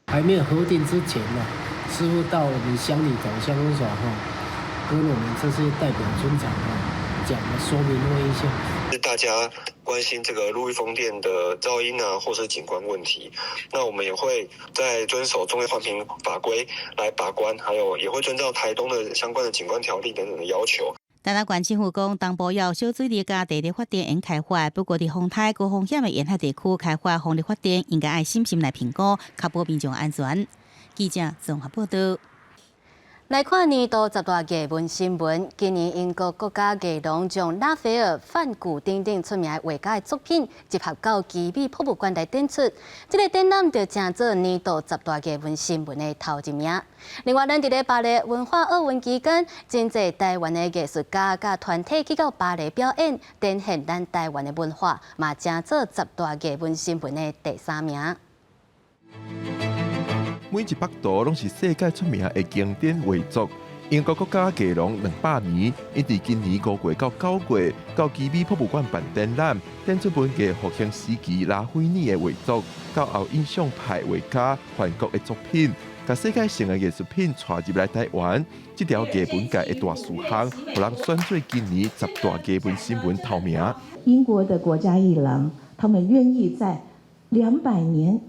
還沒有核定之前呢，師傅到我們鄉裡頭鄉公所哈，跟我們這些代表村長哈講了說明會一下。是大家關心這個陸域風電的噪音啊，或是景觀問題，那我們也會在遵守重要環評法規來把關，還有也會遵照台東的相關的景觀條例等等的要求。台東縣政府講，東部有小水利佮地熱發電會開發，不過佇風颱高風險的沿海地區開發風力發電，應該愛審慎來評估，確保民眾安全。記者綜合報導。來看年度十大藝文新聞。今年英國國家藝廊將拉斐爾、梵谷等等出名畫家的作品集合到奇美博物館來展出。這个展覽就成做年度十大藝文新聞的頭一名。另外，咱佇咧巴黎文化奧運期間，真濟台灣的藝術家佮團體去到巴黎表演，展現咱台灣的文化，嘛成做十大藝文新聞的第三名。每一幅圖攏是世界出名的經典畫作，英國國家藝廊200年，𪜶佇今年5月到9月，到奇美博物館辦展覽，展出文藝復興時期拉斐爾的畫作，到後印象派畫家梵谷的作品，共世界性的藝術品帶入來台灣。這條藝文界的大事項，予人選做今年十大藝文新聞頭名。英國的國家藝廊，他們願意在200年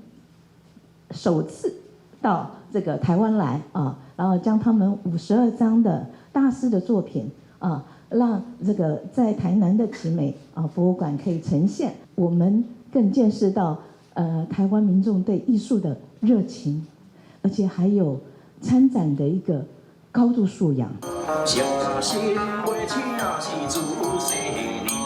首次到這個台灣來啊，然後將他們52張的大師的作品啊，讓這個在台南的奇美啊博物館可以呈現。我們更見識到，台灣民眾對藝術的熱情，而且還有參展的一個高度素養。寫信話請是自細娘。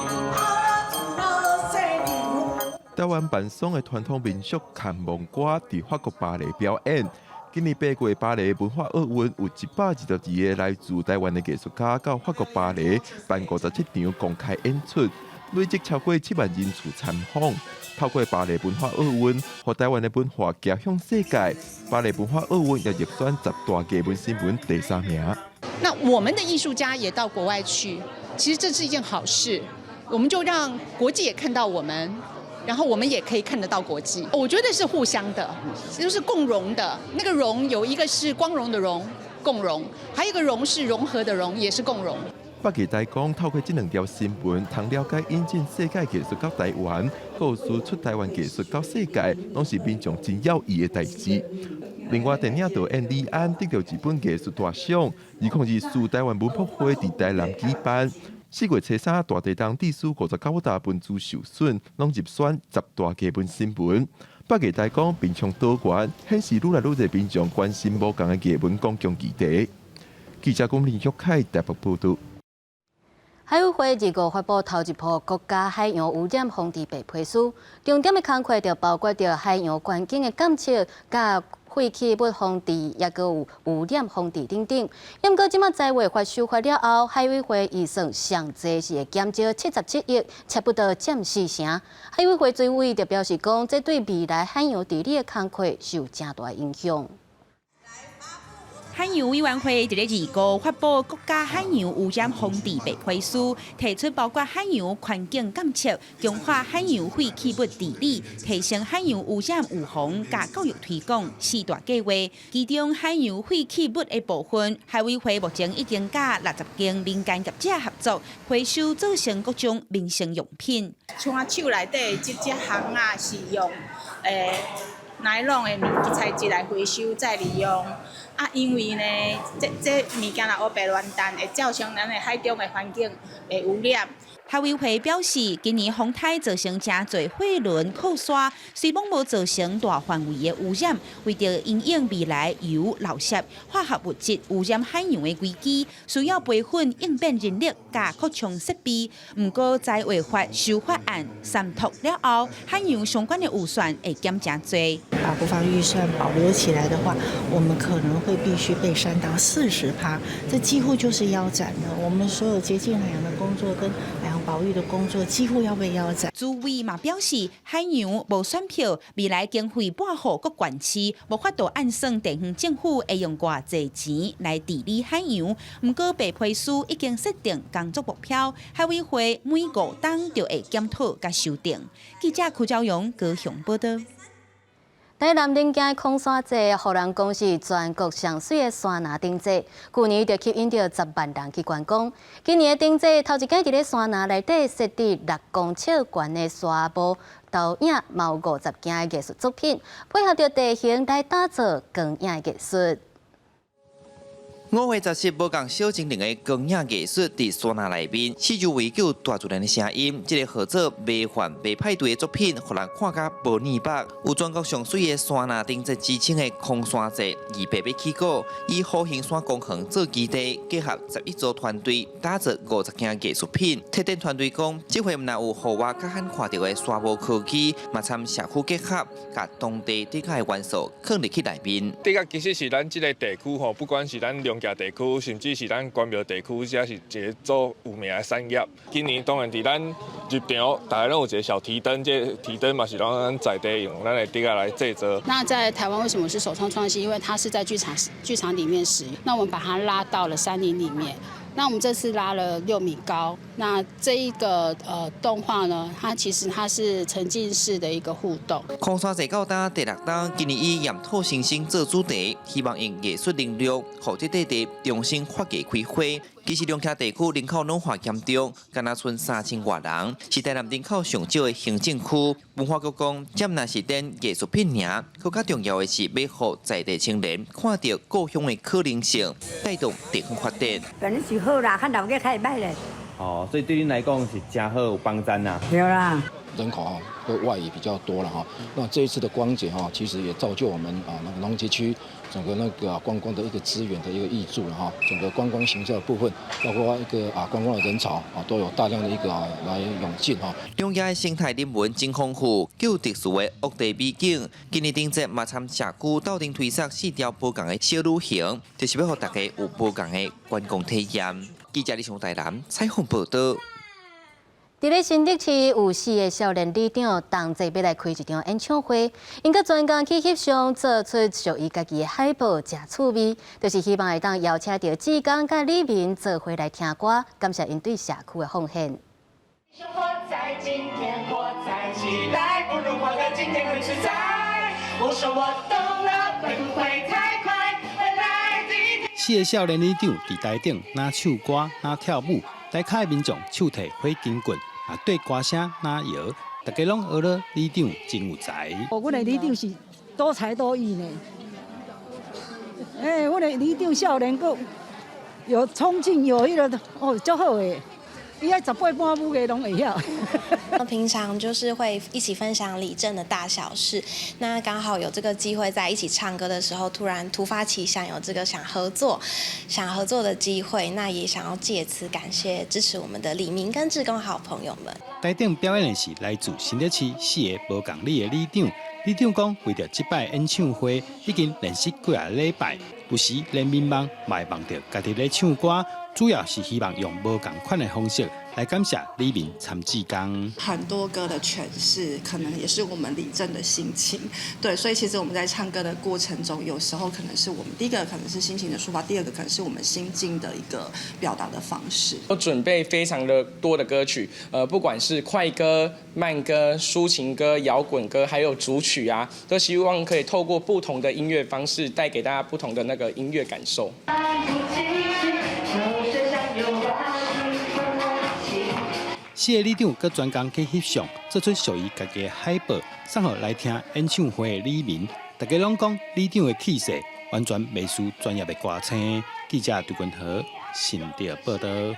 台灣辦喪的傳統民俗牽亡歌佇法國巴黎表演。今年8月巴黎文化奧運有122個來自台灣的藝術家到法國巴黎辦57場公開演出，累積超過7萬人次參訪。透過巴黎文化奧運，予台灣的文化行向世界。巴黎文化奧運也入選十大藝文新聞第三名。那我們的藝術家也到國外去，其實這是一件好事，我們就讓國際也看到我們。然後我們也可以看得到國際，我覺得是互相的，就是共榮的。那個榮有一個是光榮的榮，共榮；還有一個融是融合的融，也是共榮。北藝大講透過這兩條新聞，通了解引進世界藝術到台灣，佮輸出台灣藝術到世界，攏是民眾真有意的代誌。另外，電影導演李安得著日本藝術大賞，2024台灣文博會佇台南舉辦。4月初三，大地東致使59大文資受損，攏入選十大藝文新聞。北藝大講面向多元，顯示愈來愈濟民眾關心無仝的藝文公共議題。記者龔林玉凱台北報導。海委會25發布頭一波國家海洋污染防治白皮書，重點的工課就包括著海洋環境的監測、佮廢棄物防治，抑閣有污染防治等等。毋過這馬災劃法修法了後，海委會預算上濟是會減少77億，差不多佔四成。海委會主委就表示講，這對未來海洋治理的工課是有誠大影響。海洋委員會佇咧25發布國家海洋污染防治白皮書，提出包括海洋環境監測、強化海洋廢棄物治理、提升海洋污染預防佮教育推廣四大計劃。其中海洋廢棄物的部分，海委會目前已經佮60間民間業者合作，回收做成各種民生用品。像我手內底這隻項仔是用奈龍的物材質來回收再利用。啊，因為呢，這這物件若烏白亂擲，會造成咱的海中的環境會污染。海委會表示，今年風颱造成誠濟貨輪靠沙，雖罔無造成大範圍的污染，為著因應未來油、垃圾、化學物質污染海洋的危機，需要培訓應變人力佮擴充設備。毋過，災劃法修法案三讀了後，海洋相關的預算會減誠濟。把國防預算保留起來的話，我們可能會必須被刪到40%，這幾乎就是腰斬了。我們所有接近海洋的工作跟海洋保育的工作幾乎要被腰斬。主委嘛表示，海洋無選票，未來經費撥予各縣市，無法度按算地方政府會用偌濟錢來治理海洋。毋過白皮書已經設定工作目標，海委會每5冬就會檢討佮修訂。記者柯昭榮高雄報導。台南龍行空山節，予人講是全國上媠的山林燈節，舊年就吸引著10萬人去觀光。今年的燈節頭一擺佇咧山林內底設置6公尺懸的沙幕投影，嘛有50件的藝術作品，配合著地形來打造光影藝術。5月17，無仝小精靈的光影藝術佇山林內面，四周圍有大自然的聲音。這個號做迷幻袂派對的作品，予人看甲無膩目。有全國上媠的山林燈節之稱的空山節，2月起鼓，以虎形山公園做基地，結合11組團隊，打造50件藝術品。策展團隊講，這回毋但有戶外較罕看著的沙幕科技，嘛參社區結合，共當地地下的元素囥入去內面。這個其實是咱這個地區吼，不管是咱龍徛地區，甚至是咱關廟地區，這是一个做有名的產業。今年當然佇咱入場，大家攏有一个小提燈，這个提燈嘛是攏咱在地用咱的竹仔來製作。那在台灣為什麼是首創創新？因為它是在劇場裡面使用，那我們把它拉到了山林裡面。那我們這次拉了6米高，那這一個動畫呢，它其實它是沉浸式的一個互動。空山祭到今第六冬，今年以岩土新生做主題，希望用藝術能量，予這塊地重新發芽開花。其實龍徛地區人口老化嚴重，干焦賰3000外人，是台南人口上少的行政區。文化局講，這毋但是展藝術品爾，閣較重要的是欲予在地青年看著故鄉的可能性，帶動地方發展。反正是好啦，較鬧熱較會䆀咧。哦，所以對恁來講是誠好有幫贊啦。對啦。人口哈都外移比較多了哈，那這一次的光節哈，其實也造就我們啊那個龍徛區整個那個觀光的一個資源的一個挹注了哈，整個觀光行銷的部分，包括一個啊觀光的人潮啊，都有大量的一個來湧進哈。龍徛的生態人文真豐富，具特殊的陸地美景。今年燈節嘛參社區鬥陣推捒四條無仝的小旅行，就是欲予大家有無仝的觀光體驗。記者李雄台南採訪報導。佇咧新竹市有四个少年里長同齊欲來開一場演唱會，𪜶閣專工去翕相，做出屬於家己的海報，誠趣味，就是希望會當邀請著志工佮里民做伙來聽歌，感謝𪜶對社區的奉獻。生活在今天，活在期待，不如活個今天很實在。我說我懂了，會不會太快？未來的一天。四个少年里長佇台頂，若唱歌，若跳舞，台跤的民眾手提火金棍，啊，對歌聲若搖，大家攏學了里長真有才。哦，阮的里長是多才多藝呢。欸，阮的里長少年閣有衝勁，有彼个哦，足好的。伊愛十八般武藝攏會曉。平常就是會一起分享里政的大小事，那剛好有這個機會在一起唱歌的時候，突然突發奇想，有這個想合作的機會，那也想要借此感謝支持我們的里民跟志工好朋友們。台頂表演的是來自新竹市四个無仝里的里長，里長講，為著這擺演唱會，已經練習幾仔禮拜，有時連眠夢嘛會夢著家己咧唱歌，主要是希望用無仝款的方式來感謝里民參志工。很多歌的詮釋，可能也是我們里政的心情，對，所以其實我們在唱歌的過程中，有時候可能是我們第一個可能是心情的抒發，第二個可能是我們心境的一個表達的方式。我準備非常的多的歌曲，不管是快歌、慢歌、抒情歌、搖滾歌，還有組曲啊，都希望可以透過不同的音樂方式，帶給大家不同的那個音樂感受。四个里長閣專工去翕相，做出屬於家己的海報，送予來聽演唱會的里民。大家攏講里長的氣勢完全袂輸專業的歌星。記者杜君和新竹報導。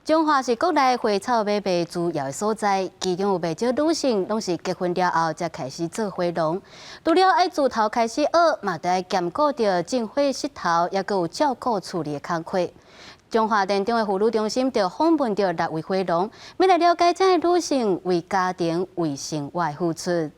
彰化是國內花草買賣主要的所在，其中有袂少女性攏是結婚了後才開始做花農。除了愛自頭開始學，嘛著愛兼顧著種花穡頭，抑閣有照顧厝裡的工課。彰化田中的婦女中心就訪問著六位花農，欲來了解這个女性為家庭、為生活的付出。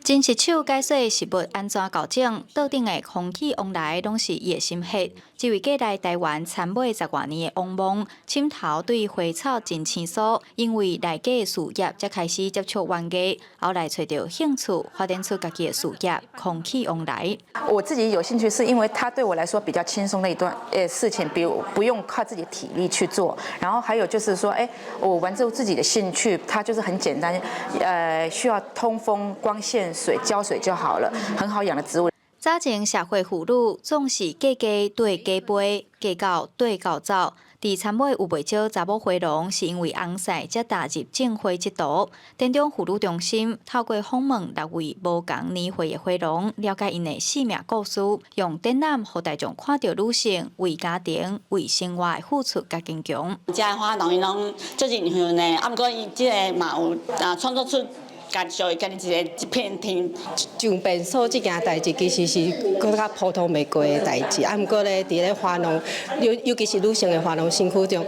真實手解說食物按怎校種，桌頂的空氣往來攏是伊的心血。這位過來台灣參買十外年的王夢，深頭對花草真生疏，因為來嫁事業才開始接觸園藝，後來揣著興趣，發展出家己的事業，空氣往來。我自己有興趣，是因為它對我來說比較輕鬆的一段事情，比如不用靠自己體力去做，然後還有就是說，我玩這自己的興趣，它就是很簡單，需要通風、光線、水澆水就好了，很好養的植物。早前社會婦女總是嫁家綴家飛，嫁狗綴狗走。佇參尾有袂少查某花農，是因為尪婿才踏入種花這途。田中婦女中心透過訪問六位無仝年歲的花農，了解𪜶的生命故事，用展覽予大眾看著女性為家庭、為生活的付出佮堅強。遮的花農𪜶攏做真遠呢，啊，毋過伊這个嘛有啊創作出。家屬於家己一個一片天。上便所這件代誌其實是閣較普通袂過的代誌，啊，毋過咧，佇咧花農，尤其是女性的花農身軀中，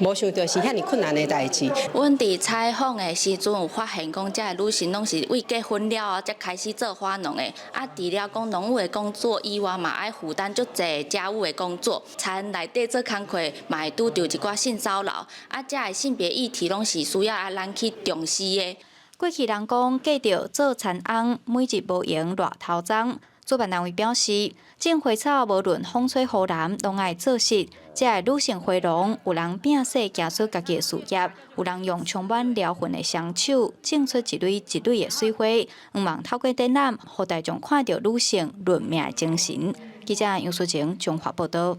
無想著是遐爾困難的代誌。阮佇採訪的時陣有發現講，這个女性攏是為結婚了後才開始做花農的，啊，除了講農務的工作以外，嘛愛負擔足濟家務的工作，田內底做工課嘛會拄著一寡性騷擾，啊，這个性別議題攏是需要愛咱去重視的。過去人講嫁著做田翁，每日無閒熱頭鬃。主辦單位表示，種花草無論風吹雨淋，攏愛做實。這个女性花農，有人拚勢行出家己的事業，有人用充滿療痕的雙手，種出一蕊一蕊的水花，向望透過展覽，予大眾看著女性論命的精神。記者楊淑晴綜合報導。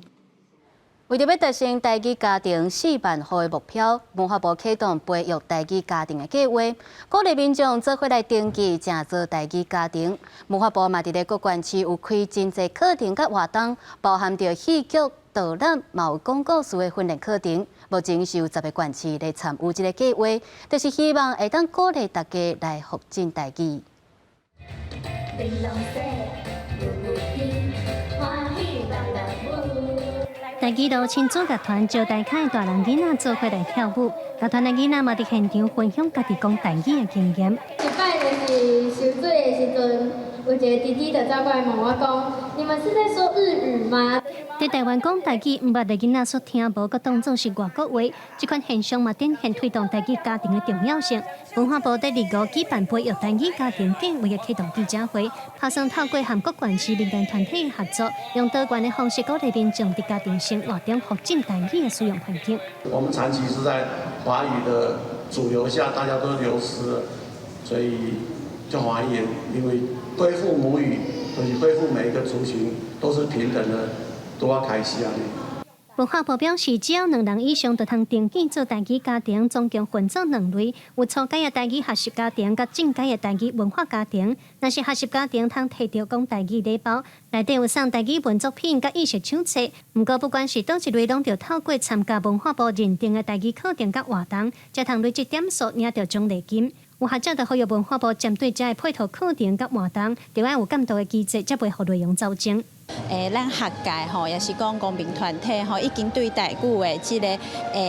為著欲達成台語家庭四萬戶的目標，文化部啟動培育台語家庭的計畫，鼓勵民眾做伙來登記，成做台語家庭。文化部嘛，佇咧各縣市有開真濟課程佮活動，包含著戲劇、導覽，嘛有講故事的訓練課程。目前是有十個縣市來參與這个計畫，就是希望會當鼓勵大家來復振台語。台語路親子樂團招待卡的大人囡仔做伙來跳舞，樂團的囡仔嘛佇現場分享家己講台語的經驗。一擺就是游水的時陣，有一個弟弟就走過來問我講：你們是在說日語嗎？佇台灣講台語，毋捌的囡仔所聽無，閣當做是外國話。這款現象嘛，展現推動台語家庭的重要性。文化部佇二五舉辦培育台語家庭計畫的啟動記者會，拍算透過和各縣市民間團體合作，用多元的方式鼓勵民眾佇家庭生活中復振台語的使用環境。我們長期是在華語的主流下，大家都流失了，所以就歡迎，因為恢復母語，就是恢復每一個族群都是平等的，都要開始啊！文化部表示，只要兩人以上就通登記做台語家庭，總共分做兩類：有初階的台語學習家庭，佮進階的台語文化家庭。若是學習家庭，通提著講台語禮包，內底有送台語文作品佮藝術手冊。毋過，不管是佗一類，攏著透過參加文化部認定的台語課程佮活動，才通累積點數領著獎勵金。有學者就呼籲文化部針對這个配套課程佮活動，著愛有監督的機制，才袂予內容走鐘。咱學界吼，也是講公民團體吼，已經對台語的這个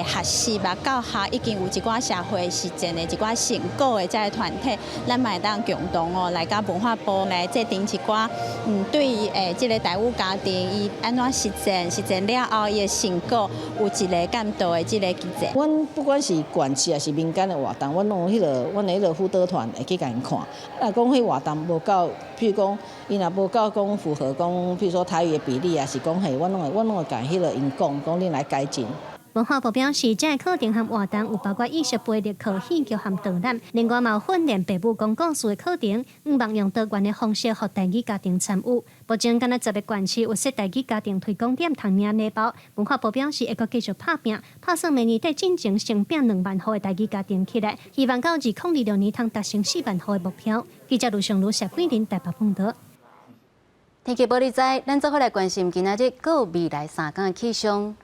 學習吧、教學，已經有一寡社會實踐的一寡成果的這个團體，咱嘛會當共同哦來佮文化部來制定一寡，對這个台語家庭伊按怎實踐，實踐了後伊的成果有一个監督的這个機制。阮不管是縣市抑是民間的活動，阮攏有彼个阮的彼个輔導團會去共𪜶看。若講彼活動無夠，譬如講伊若無夠講符合講，譬如說台語的比例，抑是講嘿，阮攏會阮攏會共彼个𪜶講，講恁來改進。文化部表示，這个課程和活動有包括藝術培力課、戲劇和導覽，另外嘛有訓練爸母講故事的課程，向望用多元的方式予台語家庭參與。目前，敢若十個縣市有設台語家庭推廣點通領禮包。文化部表示，會閣繼續拍拚，拍算明年底進前先拚兩萬戶的台語家庭起來，希望到2026年通達成四萬戶的目標。記者盧尚如、謝桂林台北報導。天氣報你知，咱做伙來關心今仔日閣有未來三工的氣象。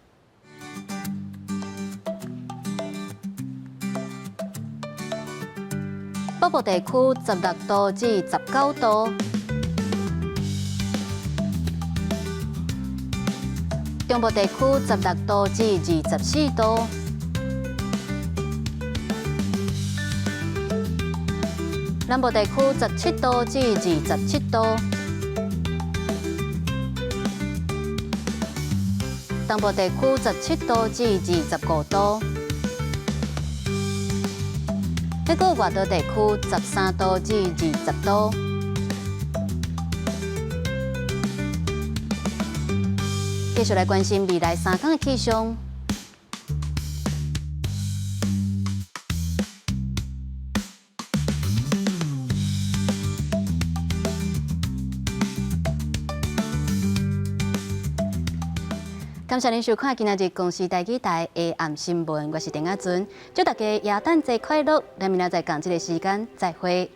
北部地區十六度至十九度，中部地區十六度至二十四度，南部地區十七度至二十七度，東部地區十七度至二十五度。彼個外島地區十三度至二十度。繼續來關心未來三工的氣象。感謝您收看今仔日公視台語台下暗新聞，我是鄧亞尊，祝大家耶誕節快樂！咱明仔載仝這个時間再會。